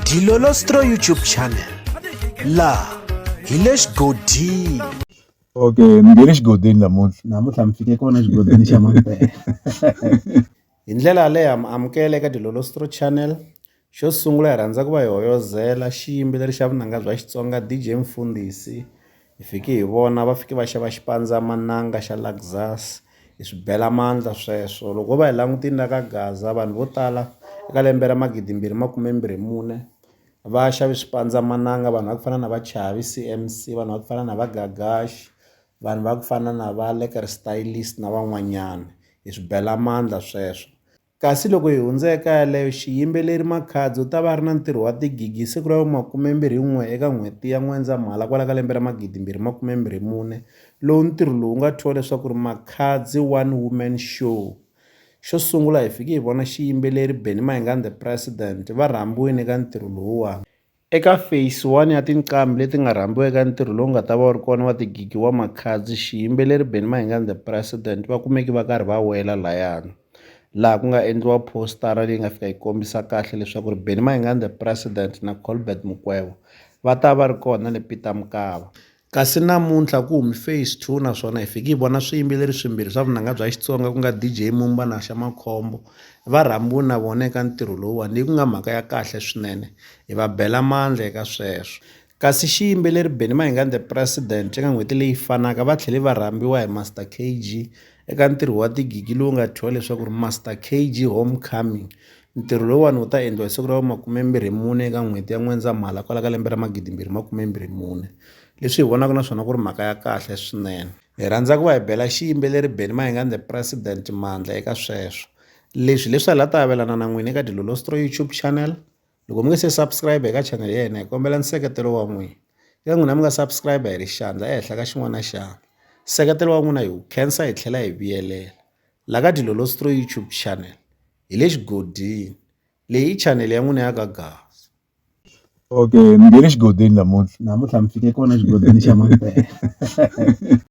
Dilolostro YouTube channel laha hi le xigodini. Okay, mi nge le xigodini namuntlha. Namuntlha mi fike kona xigodini xa mampela. Hi ndlela yaleyo ha mi amukela eka Dilolostro channel. Xo sungula hi rhandza ku va hi hoyozela xiyimbeleri xa vunanga bya Xitsonga DJ Mfundhisi. Hi fike hi vona va fike va xava xipandzamananga xa Lexus hi swi bela mandla sweswo. Loko ho va hi langutile la ka Gaza vanhu vo tala eka lembe ra magidimbirhi makumembirhi mune va xave swipandzamananga vanhu va ku fana na va Chavi C_M_C vanhu va ku fana na va Gagash vanhu va ku fana na va Lekker Stylist na van'wanyana hi swi bela mandla sweswo. Kasi loko hi hundza eka yaleyo, xiyimbeleri Makhadzi u ta va a ri na ntirho wa tigigi hi siku ra vu21 eka n'hweti ya N'wendzamhala kwala ka lembe ra 2024, lowu ntirho lowu wu nga thyiwa leswaku ri Makhadzi One Woman Show. Xo sungula hi fike hi vona xiyimbeleri Benny Mayengani The President va rhambiwile eka ntirho lowuwani. Eka Phase 1 ya tinqambi leti nga rhambiwa eka ntirho lowu nga ta va wu ri kona wa tigigi wa Makhadzi, xiyimbeleri Benny Mayengani The President va kumeke va karhi va wela layani laha ku nga endliwa postara leyi nga fika yi kombisa kahle leswaku ri Benny Mayengani The President na Colbert Mukwevho va ta va ri kona le Peter Mokaba. Kasi namuntlha ku humi phase 2 naswona hi fike hi vona swiyimbeleri swimbirhi swa vunanga bya Xitsonga ku nga DJ Mumba na Xa Makhombo va rhambiwe na vona eka ntirho lowuwani leyi ku nga mhaka ya kahle swinene hi va bela mandla eka sweswo. Kasi xiyimbeleri Benny Mayengani The President eka n'hweti leyi fanaka va tlhele va rhambiwa hi Master KG eka ntirho wa tigigi lowu nga thyiwa leswaku ri Master KG Homecoming. Ntirho lowuwani wu ta endliwa hi siku ra vu 24 eka n'hweti ya N'wendzamhala kwala ka lembe ra 2024. Leswi hi vonaka na swona ku ri mhaka ya kahle swinene. Hi rhandza ku va hi bela xiyimbeleri Benny Mayengani the President mandla eka sweswo. Leswi hi leswi a la ta avelana na n'wina eka Dilolostro YouTube channel. Loko mi nge se subscribe eka channel ya hina hi kombela nseketelo wa n'wina. Eka n'wina mi nga subscribe hi ri xandla ehenhla ka xin'wana xandla. Nseketelo wa n'wina hi wu khensa hi tlhela hi vuyelela. La ka Dilolostro YouTube channel hi le xigodini. Leyi i channel ya n'wina ya ka Gaza. Okay, mi nge le xigodini namuntlha. Namuntlha mi fike kona xigodini xa mampela.